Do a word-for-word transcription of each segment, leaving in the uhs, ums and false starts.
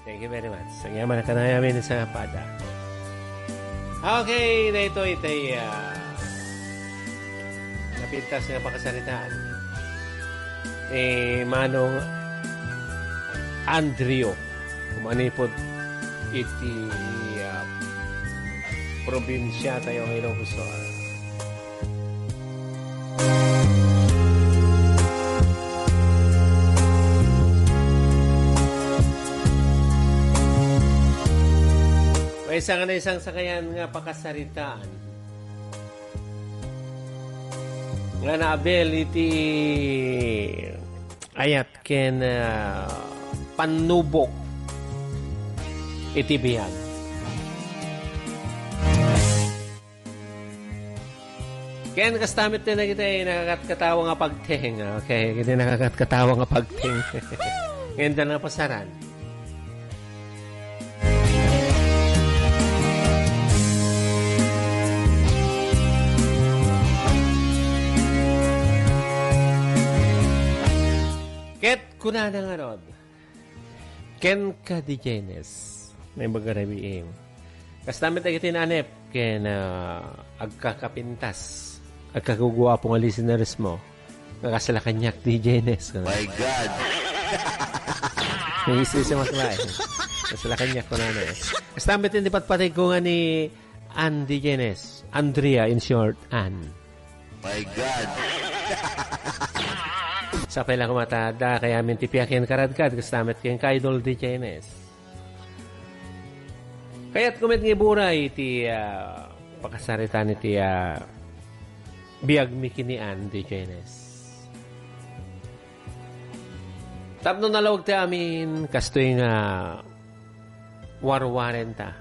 Thank you very much. Agyaman a kanayamin sa pada. Okay, daytoy tay, ah, napintas nga pakasaritaan ni Manong Andrio. Manipod iti, ah, probinsia tayo ng Ilocos Sur. Maysa nga naisangsangayan nga pakasaritaan nga naabel iti ayat ken, ah, pannubok iti biag. Ken kasta met ti dagiti nakakatkatawa nga pagteng. Okay, iti nakakatkatawa nga pagteng. Ngayon da napasaran. Ket kunana ngarud, kenka, D J Ines, naimbag a rabii. Kasta met dagiti naanep ken, ah, agkakapintas, agkaguguapo nga listeners mo, nga kasla kaniak, D J Ines, kano? My God! Nangisi si Maklay. Kasla kaniak, kunana eh. Kasta met iti patpateg ko nga ni Ann, D J Ines. Andrea, in short, Ann. My God! Sapay la koma ta adda kay amin ti piaken karadkad, kasta met kenka, Idol D J Ines. Kayatko met nga iburay ti, ah, pakasaritaan iti, ah, biagmi ken ni Ann, D J Ines. Tapno nalawag ti amin, kastoy nga warwarenta.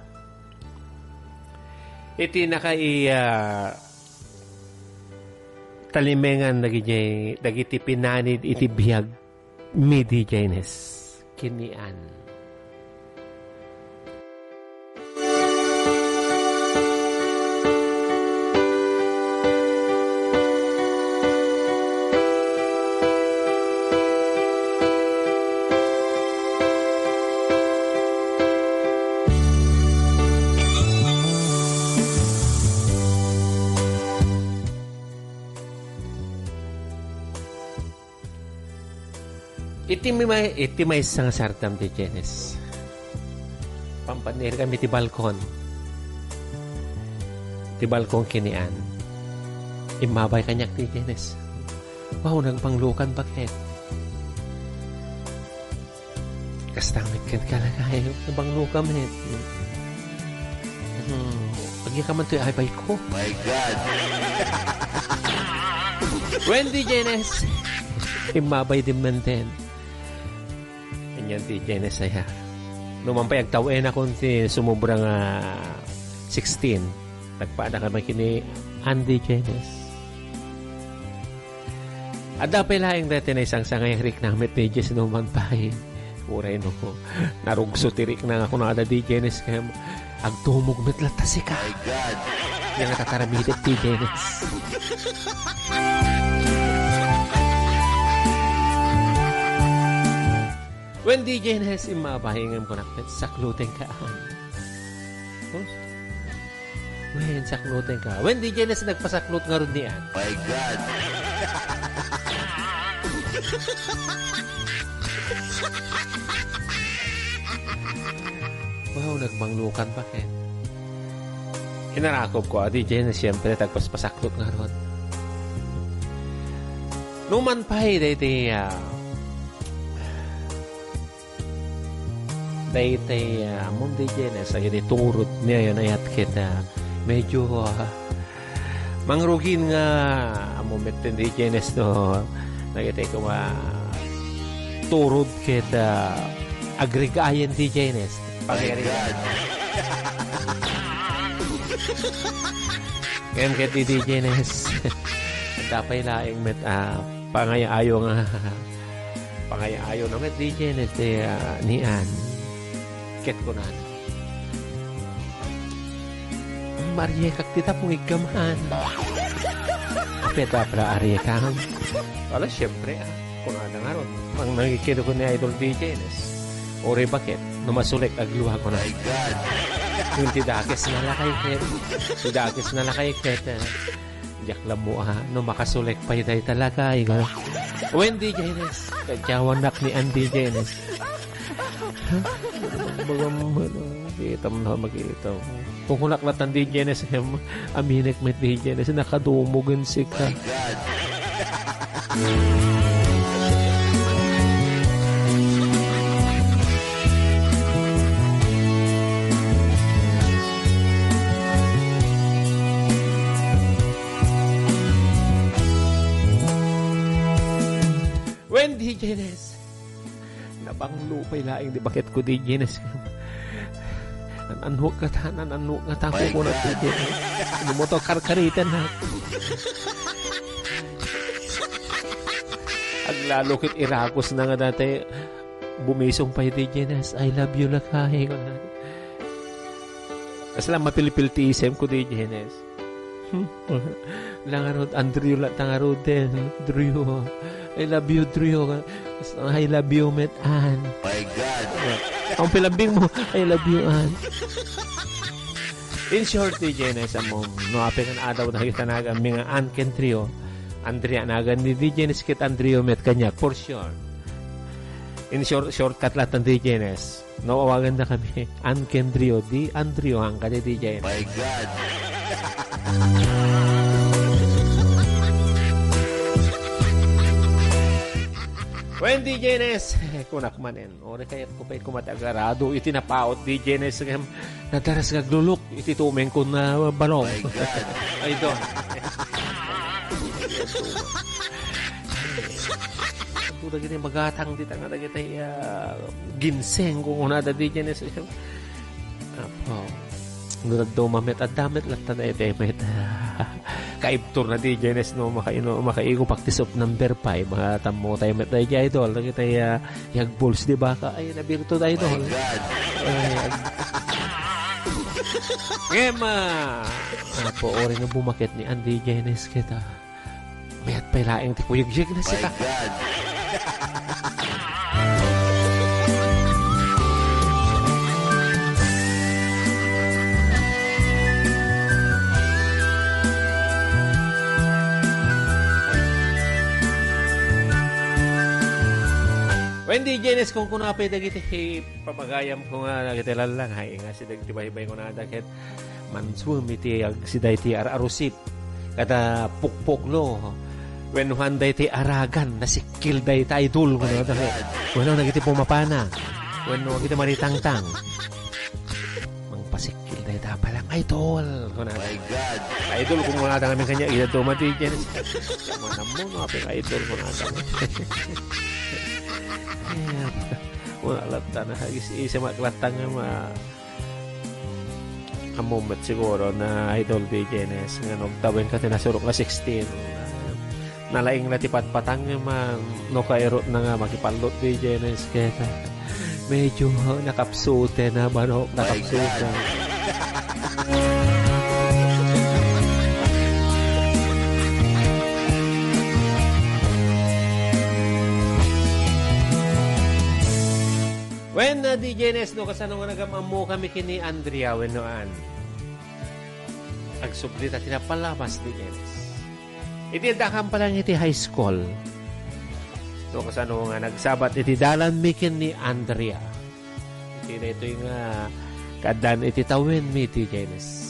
Iti nakai, ah, talimengan dagiti, dagiti pinanid iti biag mi, D J Ines, ken ni Ann. Iti may, iti maysa nga sardam, D J Ines. Pampanir kami ti balkon. Ti balkon ken ni Ann. Immabay kaniak, D J Ines. Wow, nagbanglokan, bakit? Kasta met kenka, lakay, nabangloka met. Hmm, agya ka man toy abayko. My God! Wen, D J Ines, immabay dimmanen. Anian, D J Ines, aya. Numan pay agtaw-enakon ti sumobra nga sixteen. Nagpada kami ken ni Ann, D J Ines. Adda pay laeng daytoy naisangsangayan nga riknam met, D J Ines, numan pay. Uray no, narugso ti rikna nga kunada, D J Ines, ken agtumog met latta sika. My God! Ania nga tataramidek, D J Ines. Wen, D J Ines, immabay ngem kunak met, saklotenka, Ann. Oh? Wen, saklotenka. Wen, D J Ines, nagpasaklot ngarud ni Ann. My God! Wow, nagbanglokan pa ken. Inarakop ko, D J Ines, siyempre, nagpaspasaklot ngarud. Numan pay, daytoy, ah, Daytay, ah, ammom, D J Ines, dagiti turod ni ayan ayat ket, ah, medyo, ah, mangrugin nga ammom met, D J Ines, no? Dagitay koma turod ket, ah, agrigayen, D J Ines. My God. Ngem ket, D J Ines, adda pay laeng met, ah, pangay-ayo nga Pangay-ayo na met, D J Ines, ti, ah, ni Ann. Ket kunana, "Mariekak ti tapong iggaman." Apay, apay la ariekam? Wala, siyempre, ah. Kunana ngarud. Ang nangikidukon ni Idol D J Ines. Uray baket, no masulek, agluago na. Ngem ti dakes nga lakay ket, ti dakes nga lakay ket, eh, diak lammo a, no makasulek pay dayta lakay, gano. Wen, D J Nes, kadyawanak ni Andy J Nes. Bagam, ano, makitam na, makitam. Kung kunak latan, D J Nes, em, aminek met, D J Nes, nakadumog en sika. Wen, D J Nes. Nabanglo pay laeng ti baketko, D J Nes. Nan-annuak ngata, nan-annuak ngata, kunak, D J Nes. Ano mo to, karkaritan na. Aglalo ket iragusna nga dayta, bumisong pay, D J Nes. "I love you, lakay," kunak. Kasla mapilpil ti isemko, D J Nes. Nangarud, Andrew la, tangaruden. Drew. I love you, Drew. I love you, met, Ann. My God. Ang pilambing mo, "I love you, Ann." In short, D J Nes, ammom, no apay nga adaw na kita nagan mi nga Ann ken Drew. Andrea nagan ni D J Nes ket Andrew met kaniak, for sure. In short, shortcut latan, D J Nes. No, awaganda kami. An Kendrio, di Andrio, ang kadi D J. My God. Wen, D J Nes, kunak manen. Uray kayatko pay koma ti agarado iti napaut, D J Nes, ngem nadaras nga aglulok iti tumengko nga balong. My God. Ay, don. Ito dagiti magatang dita nga dagiti, ah, ginseng, kunkunada, D J Nes. Apo. No, dadduma met, adda met latta daytoy met. Kaibturna, D J Nes, no, makaino-, makaigupak ti soup number five. Makatammo tayo met daytoy, idol. Dagiti, ah, yag balls, di ba? Ka-, ay, nabirto tayo, idol. My God. Ay, ag-, ngem, ah, apo, uray nga bumaket ni Andy Genes kita. Mayat pay laeng ti kuyugyeg na sika. My God. Wen, D J Nes, kunkuna pay dagiti pamagayam ko nga dagiti lallangay nga sideg ti baybay kunada ket mansuem iti agsida iti ar-arusip. Kada pukpuklo, wenno haan daytoy aragan, nasikkil dayta, idol, kunada. My God. Wenno dagiti pumapana, wenno dagiti maritangtang. Mangpasikkil dayta pay laeng, idol, kunada. My God. Idol, kunkunada ngamin kaniak, ida dumadal, Genes. Manammo, no, apay nga idol, kunada. Ayan. Wala latta na, is-, isimak latta nga ma-, Ammom met siguro na idol, D J Nes, nga nagtawen ka ti nasurok nga sixteen. Nalaing na ti patpatang nga man, no kairot na nga makipallot, D J Nes, kaya ka. Medyo, ha, nakapsute na, baro, nakapsute. Wen, ah, D J Nes, no, kasano nga nagam-ammo kami ken ni Andrea, wenno Ann? Agsubli ta ti napalabas, D J Nes. Iti addakam pa lang iti high school. No, kasano nga nagsabat iti dalan mi ken ni Andrea. Iti daytoy nga kaaddan iti tawen mi, D J Nes.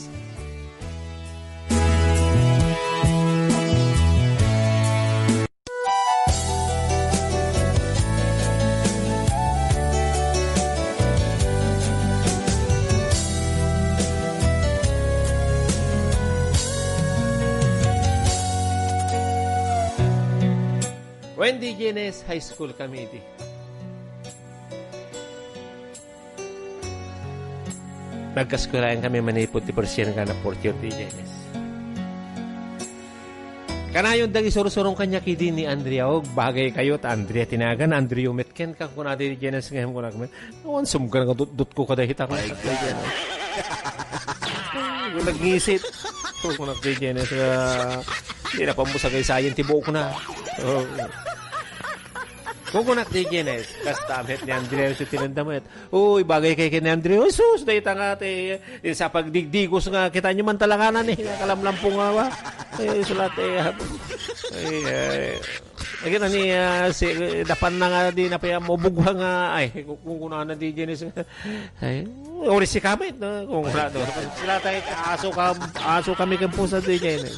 Wen, D J Nes, high school kami idi. Nagkaskwelaen kami manipud ti first year nga na fourth year, D J Nes. Kanayon dagiti sursurong kaniak idi ni Andrea, "O, bagay kayo, ta Andrea ti nagan, Andrea met kenka," kunada, D J Nes, ngem kunak met, "Awan sumgar nga dutdotko kadayta." My God. Nagngisit. Kunak, D J Nes, nga, "Di na pammusagaysayan ti buokna." Oh. Kukunak, D J Nes, kasta met ni Andrea, so tinanda met. Uy, bagay kay ken ni Andrea. Uy, sus, dayta nga, ti, ti sa pagdigdigos nga, kita nyo man talaga na ni, nakalamlampong nga ba? Ay, sulat, eh, hab-, ay, ay. Lagi na ni, ah, si, dapan na nga, di na pa yan, mabugwa nga, ay, kung, kung kunana, D J Nes nga, ay, ori si Kamit, no? Kung wala, no? Sila tayo, aso ka, aso kami kang pusa, D J Nes.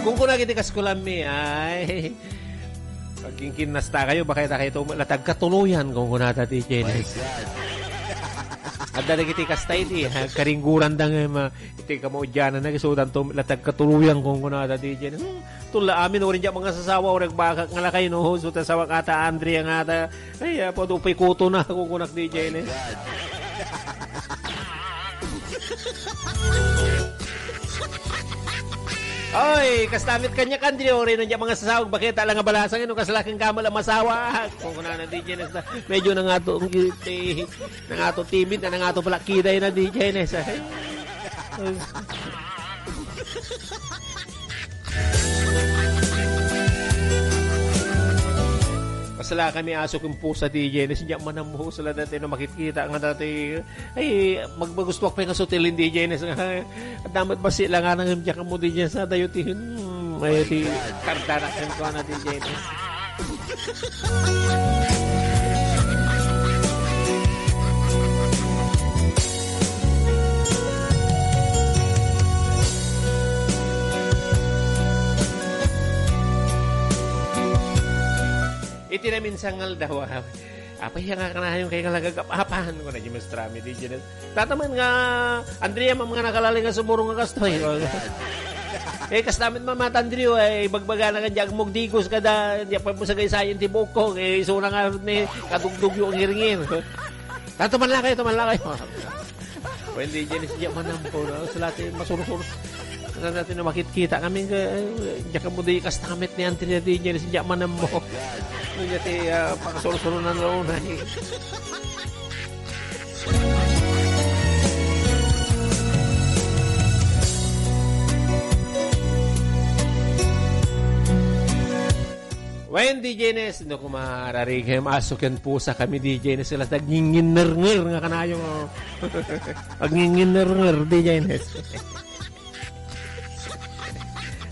Kung kunagi ti kaskulanmi, ay, pagkingkinnasta kayo, baka ita kayo tum-, latag katuloyan, kung kunata ti Jenny. Adda dagiti kasta iti, ha, karingguran da nga, ma-, iti kamaudianan na, so, danto, latag katuloyan, kung kunata ti Jenny. Hmm, Tula amin, uring diak mangasasawa, uring bakak nga lakay, no? So, ta sawak ata, Andrea nga ata. Ay, apo, dupay kuto na, kukunak D J ni. Oy, kastamit kaniak, Andrea, uring diak mangasasawa, bakit alang nga balasang, no? Kasla ken kamal a masawa. Kukunana D J ni, medyo nangato, ang giti, nangato timid, na nangato pala, kiday na D J ni, sa. Kasla kami aso ken pusa ti Jenny, diak manammo, sala dati no makitkita nga dati, ay, magmagustuak pay nga sutilin ti Jenny, nga, at damat basi lang nga nang diak mo ti Jenny, sa dayo ti, hmm, ay, ti kardanak ken kuana ti Jenny. Iti naminsan nga aldaw, ah, apay nga kanayon kay kalagagapapan, kuna di mastrami, di dyan. Tataman nga, Andrea, mam nga nakalalay nga sumurong nga kastoy. Eh, kastamit, Mama Tandrio, ay bagbaga na kanya, agmugdigos ka da, di pa mo sagay sayon ti bukog, eh, isuna nga ni, kadugdugyo ang hiringin. Tato man lang kayo, taman lang kayo. Wendy Janice, diak manampo, no? Sa lahat, eh, masursur. Sa lahat, eh, makitkita kami, eh, diak mo di kastamit ni Andrea di Janice, diak manampo. Ano niya, ti, ah, pakasursuro na noon, ay. Wen, D J Nes, no, kumararigem, aso ken pusa kami, D J Nes, sila nagngingngirngir nga kanayon, oh. Nagngingngirngir, D J Nes.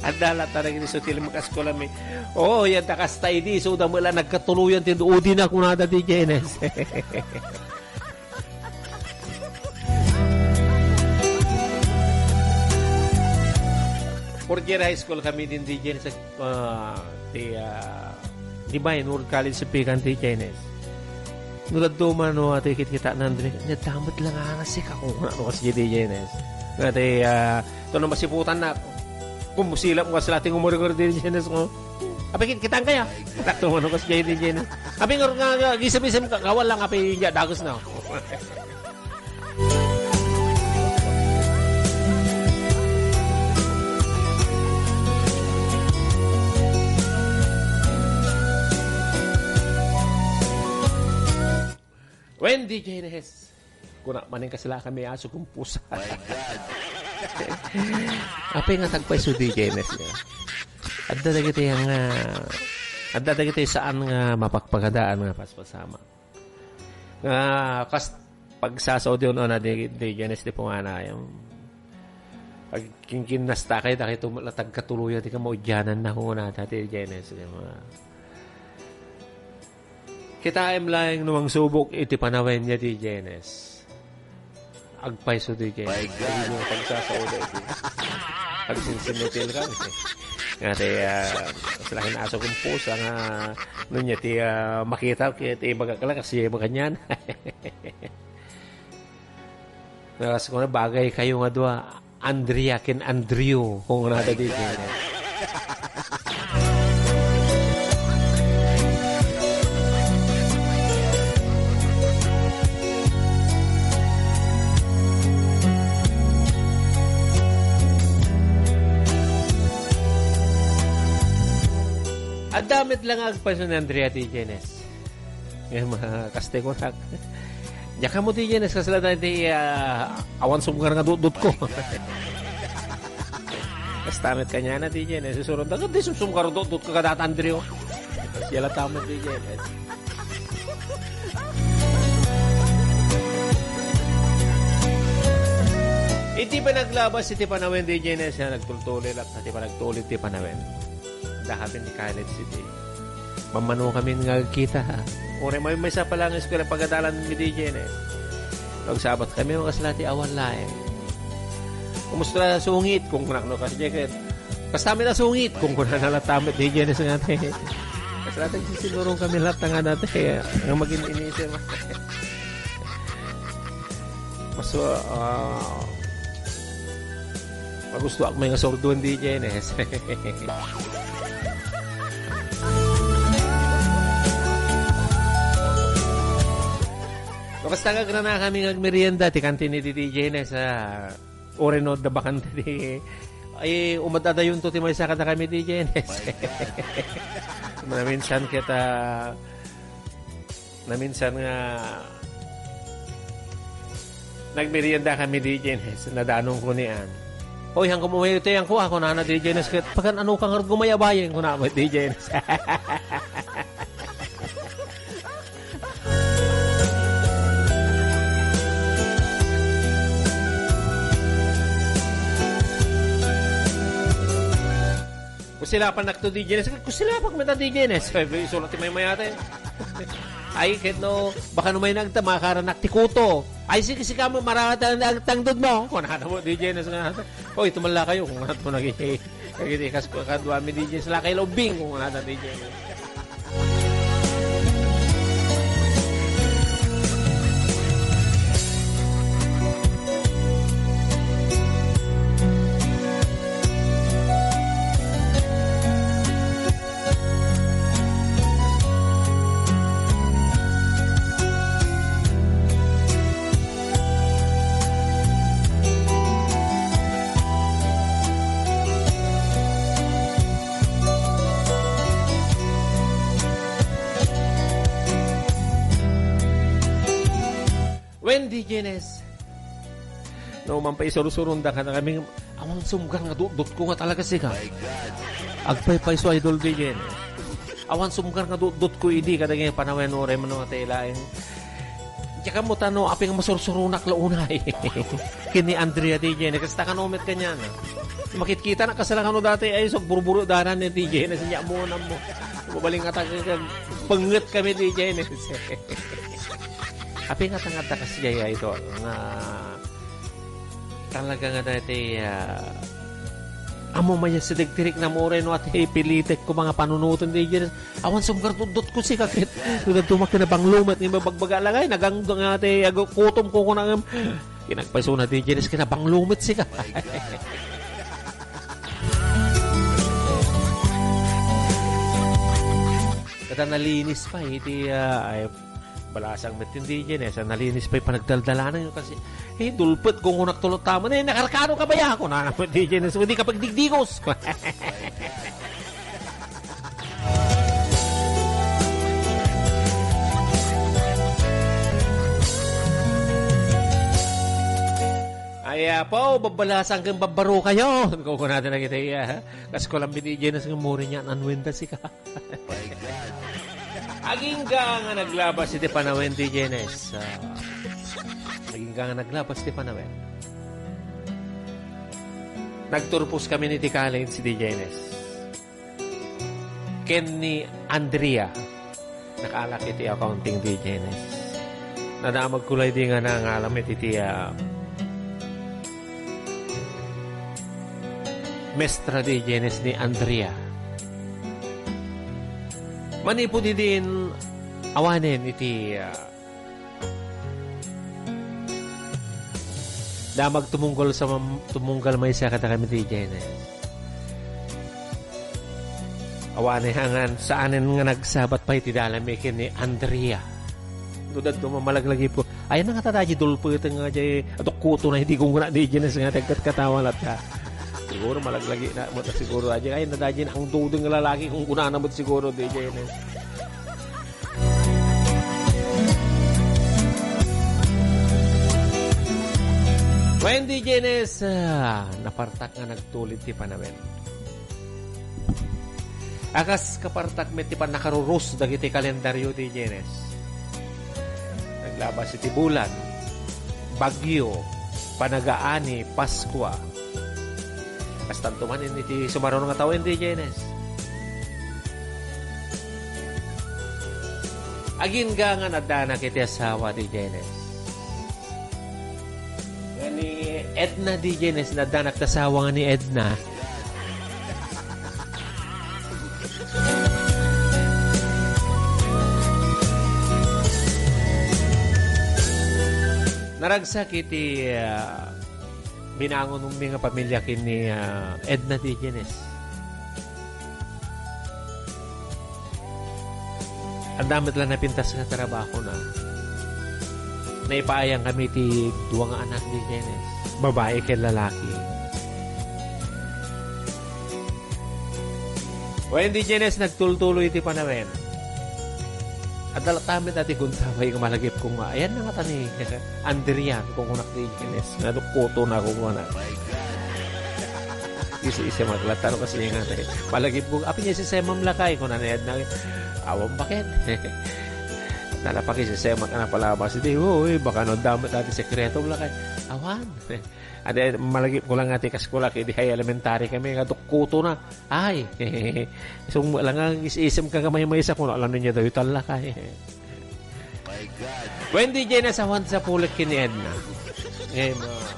Adda la talaga ni sutil makaskulan mi. Oo, yan ta kasta idi, so, damo la nagkatuluyan ti udi na kunada, D J Nes. Fourth year high school kami din, D J, sa, ah, di, ah, Divine Word College sa Pikan, D J Nes. No, dadto man, no, ati kitkita na, Andre, nga damat lang nga si Kako, ano, kasi, D J Nes. Nga, ati, ah, ito na masiputan na, kumusilap nga sila, ating umurigor, D J Nes, ko. Apay, kit-, kitaan kaya? Takto mo, no, kas J D J na. Apay, nga, nga, nga, gisem-isem ka, kawan lang, apay, nga, dagos na. Wen, D J Nes. Kuna, maning kasla kami aso kung pusa. My God. Apay nga tagpay so D J Nes nga. Adda dagiti nga, adda dagiti saan nga mapagpagadaan nga paspasama. Nga, kas, pagsasaw di una di, D J Nes di pungana, yung pagkingkinnasta kayo, daki tumula tagkatuluyan, di ka maudianan na kuna, dati D J Nes, yung mga Kitaem laeng no mangsubok iti panawen niya, D J Nes. Agpayso, D J Nes. My God. Ay, yung pagsasauda iti. Agsinsinutil kami. Nga ti, ah, sila kinaso kong pusa nga, no niya ti, ah, makita, kaya ti ibaga ka lang, kasi ibaga niyan. Nakas ko na, bagay kayo nga dua. Andrea ken Andrew, kung nada di. Adda met lang agpaso ni Andrea ti Jenes. Nga, ma-, kastoy kunak. Diak ammo, D J Nes, kasla dayta, ah, awan sumgar nga dutdotko. Kasta met kaniana, D J Nes, isuronda. Ket di sumsumgar dutdotko kadata, Andrew. Siya latta met, D J Nes. Iti panaglabas iti panawen, D J Nes, nga nagtultuloy latta ti panagtulid ti panawen. Dahaten ti college iti. Mammano kami nga agkita. Uray maymaysa pa lang eskwela pagadalan mi, D J Nes. Nagsabat kami, kasla ti awan laeng. "Kumusta sungit?" Kung kunak no, kas jacket. "Kasta mi na sungit?" Kung kunana latta met, D J Nes, nga te. Kasla ti sisinurong kami latta nga dati. Nga magin-inisip. Mas, ah, magustuak met nga sordoen, D J Nes. No, kasta nga agrana kami nga agmerienda, ti kantin ni D J Nes, ah, uray no adda bakante ti, ay, umadadayonto ti maysa kadakami, D J Nes. Naminsan ket, ah, Naminsan nga nagmerienda kami, D J Nes, nadanongko ni Ann. "Oy, han kumayo ti yan ko, ah," kunana, D J Nes, ket, "Pagan-ano ka ngarud gumayabayeng?" kunana, D J Nes. Kusilapannak to, D J Nes. Kusilapak met a, D J Nes. Ay, isulat ti maymayat, eh. Ay, ket no, baka no may nagta-, makaranak ti kuto. Ay, sige, sige, mo, marata na agtangdod mo. Kung ano mo, D J Nes, nga. Oy, tumala kayo. Kung ano mo, nag-, nag-, kas-, kadwa mi, D J Nes, lakay lobing. Kung ano, D J Nes. Wen, D J Nes. No, man pay sursuronda kadakami, awan sumgar nga dutdotko nga talaga sika. My God. Agpaypayso, Idol D J Nes. Awan sumgar nga dutdotko idi kadagiti panawen uray mano nga ti laeng. Diak ammo ta no, apay nga masursuronak la unay. Ken ni Andrea, D J Nes, kasta kano met kaniana. Makitkita na kasla kano dati, ay, so, burburo danan ni D J Nes, nya mo, na mo. Mabaling nga taga-, penget kami, D J Nes. Apay nga tangadda kasdiay, Idol, nga talaga nga daytoy, ah, ammo mayat si Degtirik na mo uray no ati pilitek ko mga panunutan, D J Nes. Awan sumgar dutdotko sika ket. Nagad tumak na banglumet nga mabagbaga lang ay, nagang nga ati ago kutom ko kunangem. Kinagpaysona, D J Nes, ket nabanglumet sika. Kada nalinis pa, iti, ah, ay, Balasang met ti D J Nes, nalinis pay panagdaldalanan kasi, eh, dulpet, gungunak tulot taman, eh, nakarkano ka ba ya? Ako na naman, D J Nes, hindi ka pagdigdigos. Ay, apo, babalasang kang babaro kayo. Kukunatan na kita, iya. Kas ko lang, D J Nes, nga muri niya, nanwenta sika. My God. Agingga nga naglabas iti panawen, D J Nes. Ah, agingga nga naglabas iti panawen. Nagturpos kami iti college, D J Nes. Ken ni Andrea. Nakaalak iti accounting, D J Nes. Nadamagko la idi nga nangalam iti, ah, mestra, D J Nes, ni Andrea. Manipud idin awanen iti, ah, damag tumunggal sa mam-, tumunggal maysa kadakami, D J Nes. Awan, eh, ngan saanen nga nagsabat pay ti dalan mi ken ni Andrea. No, dadto mamalaglagip ko. Ay, nangata da di dulpeten nga di, ato kuto na, hindi kong guna, D J Nes, nga nagkatkatawa latta. Siguro malaglagi na, mo ta siguro, ay, ay, na da di ang dudeng nga lalaki kung guna na mo siguro, D J Nes. Wen, D J Ines, ah, napartak nga nagtulid ti panawen. A kas kapartak met ti pannakarurus dagiti kalendario, D J Ines. Naglabas iti bulan, bagyo, panagaani, Paskua. Kastanto manen iti sumaruno nga tawen, D J Ines. Agingga nga naddanak iti asawa, D J Ines. Nga ni Edna, D J Ines, naddanak ti asawa nga ni Edna. Naragsak iti, ah, binangonmi nga pamilya ken ni, ah, Edna, D J Ines. Adda met la napintas nga trabahona. Naipaayang kami ti dua nga anak, D J Ines. Babae ken lalaki. Wen, D J Ines, nagtultuloy iti panawen. Adda latta met ti gundaway nga malagipko nga, ayanna ngata ni Andrian, kunkunak, D J Ines, nga dukkutona, kunkunak. Isi-isi maglatta no kasi nga, eh. Malagipko, "Apay nga isisemam lakay?" Kuna ni Edna, "Awan baket." Nalapag isisemak nga napalabas. Di, "Uy, baka no adda met ti sekretom lakay." "Awan." Adi, malagipko lang nga ti kasko lakay, di high elementary kami, nga dukkutona. Ay, isung lang nga is-isem ka nga maymaysa, kuna lang niya daw italla ka, eh. My God. Wen, D J Ines, awan sa pulek ken ni Edna. Ngayon, ah,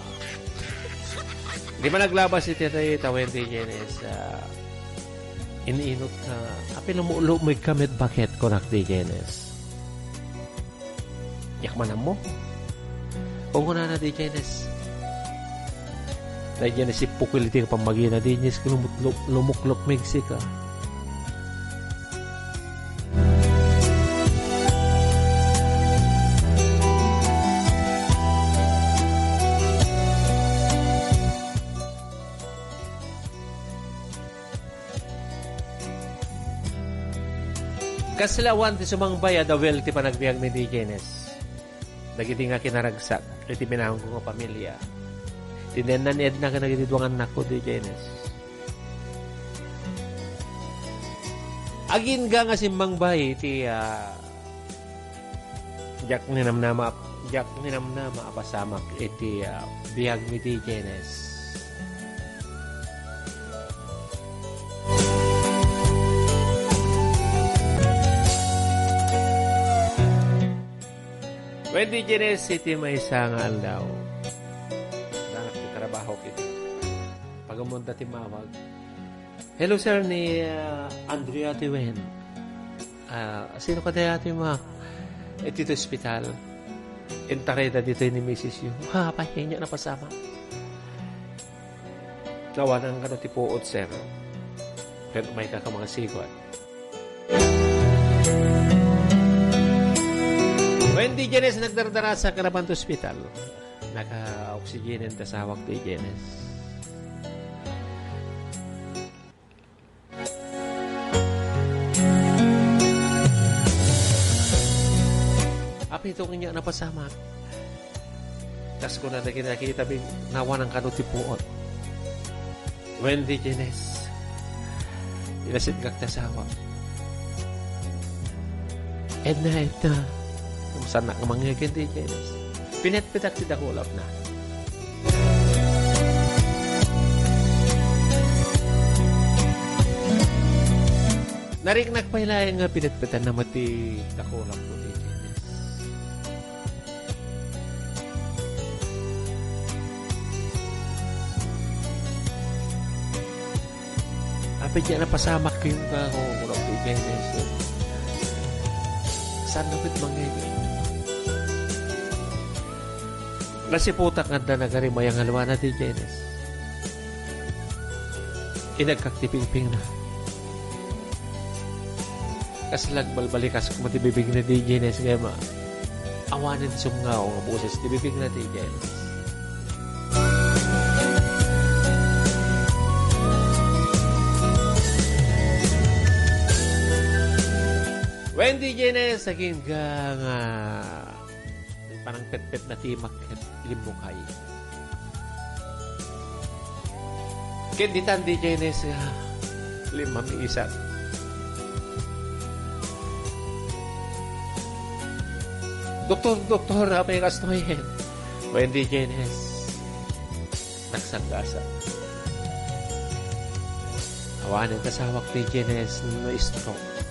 di ba naglabas iti tayo, ta Wen, D J Ines, ah, iniinot ka, apay lumulumig ka met baket, kunak, D J Ines. Diak man ammo. Kunkunana, D J Ines. Daydiay ne sipukil iti pammagina, D J Ines, lumut-, lu-, lumuklukmig sika. Kasla awan ti sumangbay a dawel ti panagbiagmi, D J Ines. Dagiti nga kinaragsak iti binangonko nga pamilya. Ti nenna ni Edna ken dagiti dua nga annakko, D J Ines. Agingga nga simmangbay iti, ah, diak ninamnama, diak ninamnama a pasamak iti, ah, biagmi, D J Ines. Wen, D J Ines, iti maysa nga aldaw, addanak ti trabaho iti pagammon da timmawag. "Hello, sir, ni, ah, Andrea ti wen. Ah, sino kadaya ti ma-, iti ospital? Intarayda ditoy ni misis yo." "Ha, apay, ania napasamak?" "Nawanan kano ti puot, sir. Ket umayka ka mangasigot." Wen, D J Ines, nagdardarasa ka laeng ti ospital. Naka-oxygen ti asawak, D J Ines. "Apay, ania napasamak?" Kas kuna dagiti nakita, "Nawanan kano ti puot?" "Wen, D J Ines, inasitgak ti asawak." "Edna, Edna." Saan nga mangngegin, D J Ines. Pinetpetak ti dakulapna. Nariknak pay laeng nga pinetpetanna met ti dakulapko, D J Ines. "Apay, ania napasamak kenka?" Kunana, "Di kay Nelson. Saan na met mangngegin?" Nasiputak nga adda nagarimayang alwana, D J Ines. Inagkak ti pingpingna. Kasla agbalbalikas koma ti bibigna, D J Ines, ngem awanen ti sumngaw nga boses ti bibigna, D J Ines. Wen, D J Ines, agingga nga panangpetpetna ti imak ket limmukay. Ken ditan diay Janice nga limmamiisan. "Doktor, doktor, apay kastoyen?" Wen diay Janice, "Nagsanggasak. Awanen ti asawak diay Janice no stroke.